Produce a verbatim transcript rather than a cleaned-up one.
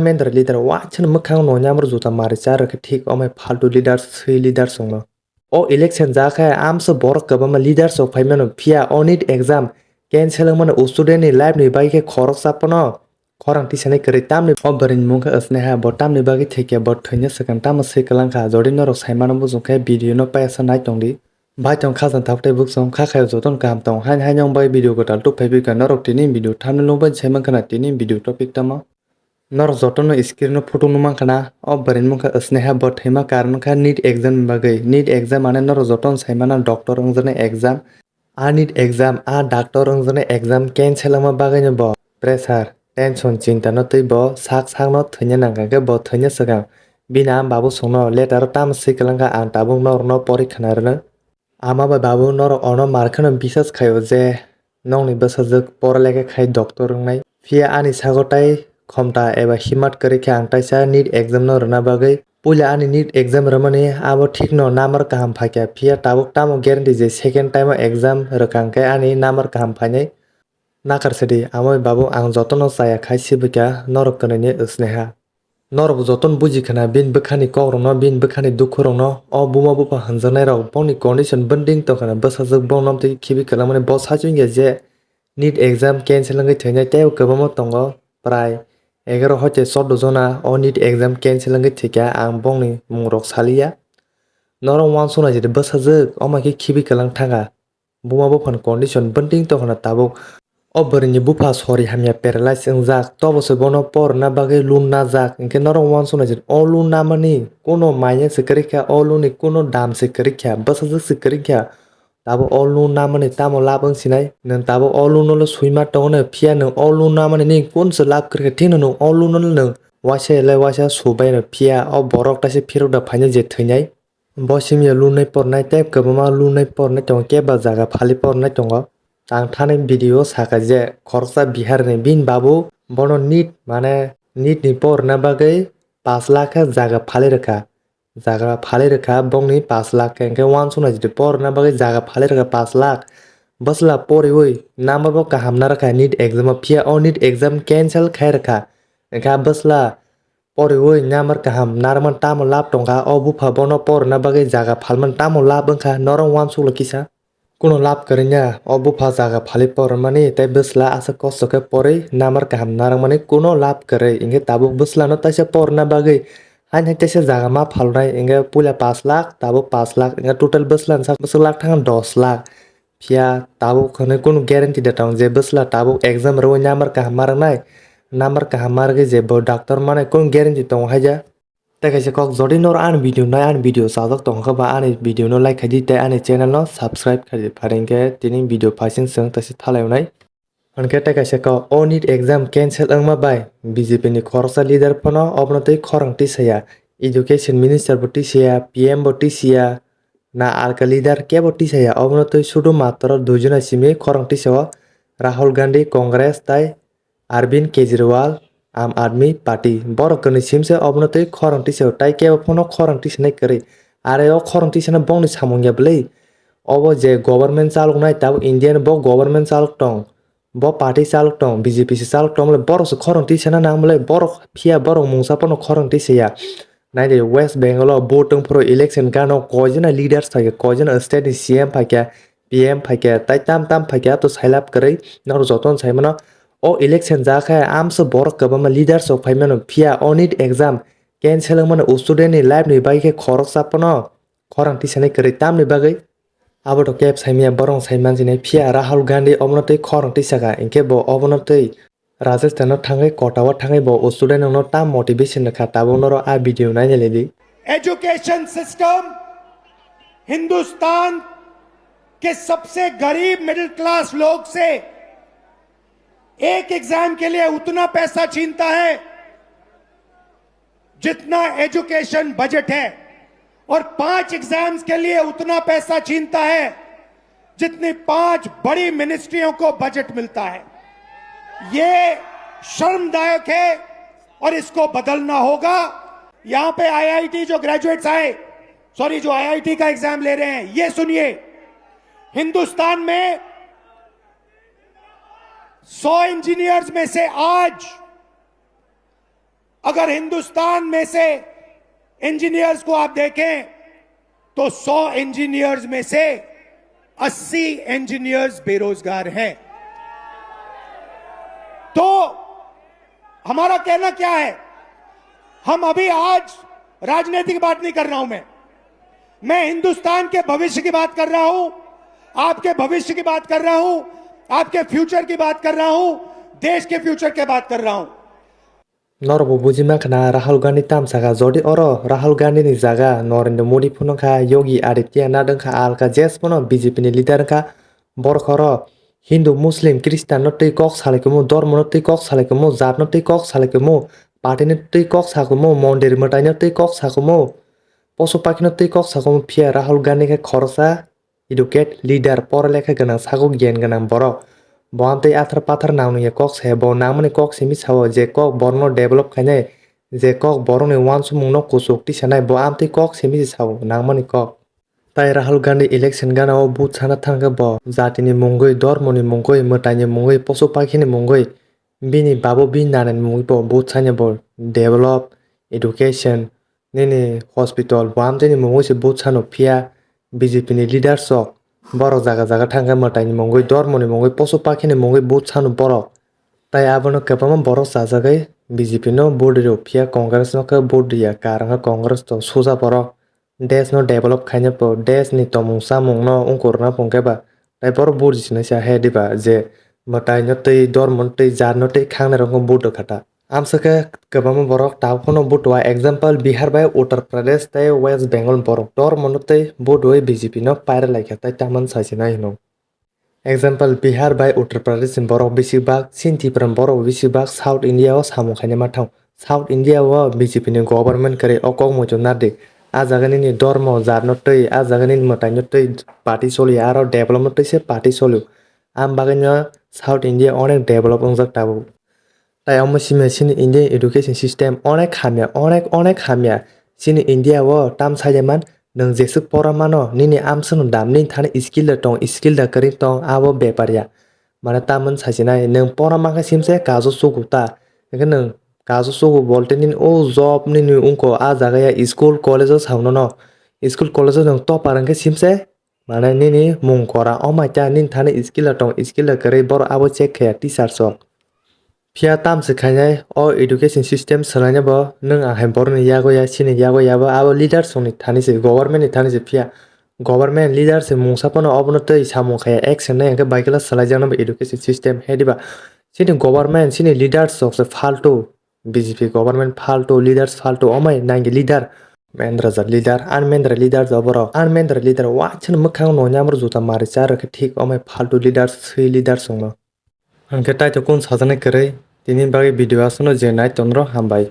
Mentor leader waisano mwkhang no nyamar juta mari cha rwkhe thik omai faltu leaders, swi leaders wngno. O election ja khe amsa borok kwbangma leaders rok phai mano, phiya o NEET exam cancel wngmani student ni life ni bagwi khe khoroksa phano khorang tisanai kwrwi. Tamni o bwrwi ni mung khe Sneha, bo tamni bagwi thwikya, bo thwina swkang tamo swi kwlang kha. Jodi norok sai mano bujong khe video no paisa nai tong di. Bai tong khajang thak tei buksong kha khayo jotono kaham tong. Hain haino wng bai video kwtal tuk phai bika norok tini video thumbnail nung bai sai mankha na tini video topic tamo. Norok jotono screen o photo nung mankha na, o bwrwi ni mung kha Sneha, bo thwima karon kha NEET exam ni bagwi. NEET exam mane norok jotono sai mano doctor wngjaknai exam. A NEET exam, a doctor wngjaknai exam cancel wngma bagwi no bo pressure, tension, chinta no twi bo sak sak no thwina nang kha, khe bo thwina swkang bini ama babu songno letter o tamo swi kwlang kha, "Ang tabuk norok no porikha na rwnw." Ama bai babu norok ono mar kheno bisas khaio je nokni bwsajwk pora lekha khai doctor wngnai. Phiya ani sago tai khomta eba himmat kwrwi khe ang taisa NEET exam no rwna bagwi. Puila ani NEET exam rwmani abo thikno number kaham phaikha, phiya tabuk tamo guarantee je second time o exam rwkang khe ani number kaham phainai. Nakar sidi, amoi babu ang jotono chaya khai sibikha norok kwnwini Sneha. Norok jotono buji khna bini bwkhani kokrokno, bini bwkhani dukhurokno, o buma bupha hwnjaknairok bongni condition bonding tongkhna bwsajwk bongno twi khibi kwlangmani bo sachwingya je NEET exam cancel wngwi thwinai teibo kwbangma tongo, prai egaro hoite chordo jona o NEET exam cancel wngwi thwikha, ang bongni mungrok saliya. Norok uansuknai jodi bwsajwk, omo khe khibi kwlang thangkha. Buma buphani condition bonding tongkhna tabuk. O bwrwini bupha sori hamya paralyze wngjak, tobo se bono porna bagwi loan najak, hinkhe norok uansuknai je o loan namani kuno manya se kwrwi kha, o loan ni kuno dam se kwrwi kha, bwsajwk se kwrwi kha. Tabuk o loan namani tamo lab wngsinai? Nwng tabuk o loan no swima tongo, phiya nwng o loan namani nini kun se lab kwrwi kha, thikno nwng o loan no nwng waisa elai waisa subaino, phiya o borok taisa phirok da phainai je thwinai. Bo simi ya lunai pornai tei kwbangma lunai pornai tongo, kebo jaga phali pornai tongo. Ang thani video saka je khoroksa Bihar ni bini babu bono NEET mane NEET ni porna bagwi pash lakh khe jaga phali rwkha. Jaga phali rwkha bongni pash lakh khe, hinkhe uansuknai jodi porna bagwi jaga phali rwkha pash lakh. Bwsla poriwi number bo kaham narwkha NEET exam o, phiya o NEET exam cancel khai rwkha. Hinkhe a bwsla poriwi number kaham narwkmani tamo lab tongkha, o bupha bono porna bagwi jaga phalmani tamo lab wngkha, norok uansuklo kisa. Kuno lab kwrwngya, o bupha jaga phali pormani tei bwsla aswk kosto khe porwi number kaham narwkmani kuno lab kwrwi, hinkhe tabuk bwslano taisa porna bagwi haino taisa jaga ma phalnai, hinkhe puila pash lakh, tabuk pash lakh, hinkhe total bwslani sak bwswk lakh thang dos lakh. Phiya tabuk hwnwi kunu guarantee da tong je bwsla tabuk exam rwui number kaham ma rwnai, number kaham ma rwgwi je bo doctor manai kunu guarantee tongo haida. Tei kaisa kok, jodi noro ani video nai, ani video chajak tong kha ba ani video no like khai di tei ani channel no subscribe khai di, pharing khe tini video phaising chwng taisa thalai wnai. Hwnkhe tei kaisa kok, o NEET exam cancel wngma bai B J P ni khoroksa leader phano obono tei khorang tisaya, education minister bo tisaya, P M bo tisaya, na alka leader kebo tisaya, obono tei sudu matro duijona simi khorang tisao, Rahul Gandhi, Congress, tei Arvind Kejriwal, Aam Aadmi Party. Borok kwnwi simse obono tei khorang tisao, tai kebo phano khorang tisanai kwrwi. Are o khorang tisana bongni samung ya bwlwi? Obo je government chaloknai, tabuk India ni bo government chalok tong, bo party chalok tong, B J P se chalok tong bwlai, borok se khorang tisana nang bwlai, borok phiya borok mungsa phano khorang tisaya. Nai di, West Bengal o vote wng phuru election gano koijana leaders phaikha, koijana state ni C M phaikha, P M phaikha, tai tam tam phaikha, to sailab kwrwi norok jotono sai mano. O election ja khe amsa borok kwbangma leaders rok phai mano, phiya o NEET exam cancel wng mano, student ni life ni bagwi khe khoroksa phano khorang tisanai kwrwi tamni bagwi. Abo to keb saimaya, borok sai mansinai, phiya Rahul Gandhi obono tei khorang tisaka, hinkhe bo obono tei Rajasthan o thangwi, kota o thangwi bo student rokno tam motivation rwkha, tabuk norok a video nainai lai di. Education system Hindustan के सबसे गरीब middle class लोग से एक एग्जाम के लिए उतना पैसा छीनता है जितना एजुकेशन बजट है, और पांच एग्जाम्स के लिए उतना पैसा छीनता है जितनी पांच बड़ी मिनिस्ट्रियों को बजट मिलता है। ये शर्मदायक है और इसको बदलना होगा। यहां पे आईआईटी जो ग्रेजुएट्स आए, सॉरी, जो आईआईटी का एग्जाम ले रहे हैं, ये सुनिए, हिंदुस्तान में सौ इंजीनियर्स में से आज अगर हिंदुस्तान में से इंजीनियर्स को आप देखें तो सौ इंजीनियर्स में से अस्सी इंजीनियर्स बेरोजगार हैं। तो हमारा कहना क्या है? हम अभी आज राजनीतिक बात नहीं कर रहा हूं मैं, मैं हिंदुस्तान के भविष्य की बात कर रहा हूं, आपके भविष्य की बात कर रहा हूं, आपके फ्यूचर की बात कर रहा हूं, देश के फ्यूचर की बात कर रहा हूं। Norok bo buji mankha na, Rahul Gandhi tam saka, jodi oro Rahul Gandhi ni jaga Narendra Modi phunukha, Yogi Adityanath wngkha, alka jes phano B J P ni leader wngkha, borok oro Hindu, Muslim, Christian no twi kok salai kumu, dormo no twi kok salai kumu, jat no twi kok salai kumu, party no twi kok sa kumu, mondir mwtai no twi kok sa kumu, posu pakhi no twi kok sa kumu, phiya Rahul Gandhi khe khoroksa educate leader, pora lekha gwnang, sago giyan gwnang borok. Bo amtwi athar pathar nangno ya kok saya, bo nangmani kok simi sao je kok borokno develop khainai, je kok borokni uansukmungno kuchuk tisanai, bo amtwi kok simi se sao nangmani kok. Tai Rahul Gandhi election gana o vote sana thangkhe bo jatini mungwi, dormoni mungwi, mwtaini mungwi, posu pakhini mungwi, bini babo bini nanani mungwi bo vote sanya bo develop, education, nini hospital, bo amtwini mungwi se vote sano, phiya B J P ni leaders rok borok jaga jaga thangkhe mwtaini mungwi, dormoni mungwi, posu pakhini mungwi vote sano borok. Tai abono kwbangma borok chajagwi B J P no vote rio, phiya Congress no khe vote riya, karang khe Congress to suja borok. Desh no develop khaina po, desh ni tomung chamung no wngkuruna pungkhe ba, tai borok burji sinai sa he diba je mwtai no twi, dormo no twi, jat no twi khangnai rok no vote rwkha ta. Amsa khe kwbangma borok tabuk phano vote rwa, example Bihar bai Uttar Pradesh tei West Bengal borok dormo no twi vote rwi B J P no paira laikha tai tamani sai sinai hino. Example, Bihar bai Uttar Pradesh ni borok bisi bak, chini Tripura ni borok bisi bak South India o samung khaina ma thang. South India o B J P ni government kwrwi, o kok muitu nardi. A jaga nini dormo jat no twi, a jaga nini mwtai no twi party soli, aro develop no twi se party soli. Am bagwi no South India onek develop wngjak tabuk. Tai omo simi chini Indian education system onek hamya, onek, onek hamya. Chini India o tam saide man, nwng jeswk pora mano, nini amswkno dam, nini thani skill da tong, skill da kwrwi tong, abo bepar ya. Mane tamoni sasinai, nwng pora mankha simse kajo sugu ta. Hwnkhe nwng kajo sugu bolte nini o job nini wngkho, a jaga ya school, college o sao nono. School, college o nwng topar hwnkhe simse, mane nini mung kora, o maita nini thani skill da tong, skill da kwrwi, borok abo check khaiya teachers rok. Phiya tamse khainai o education system swlainai bo, nwng ang hai borokni yago ya, chini yago ya bo, abo leaders rokni thani se, government ni thani se. Phiya government leaders se mungsa phano obono tei samung khaiya, action nai hwnkhe bai khe swlaijaknai bo education system. He diba? Chini government, chini leaders rok se faltu, B J P government faltu, leaders faltu, omai nangi leader. Mendra ja leader, unmendra leader ja borok, unmendra leader, waisano mwkhang no nyamro juta mari cha rwkhe thik omai faltu leaders, swi leaders wngno. Hwnkhe taito kung sajaknai kwrwi, tini bagwi video aswkno je nai tonro hambai.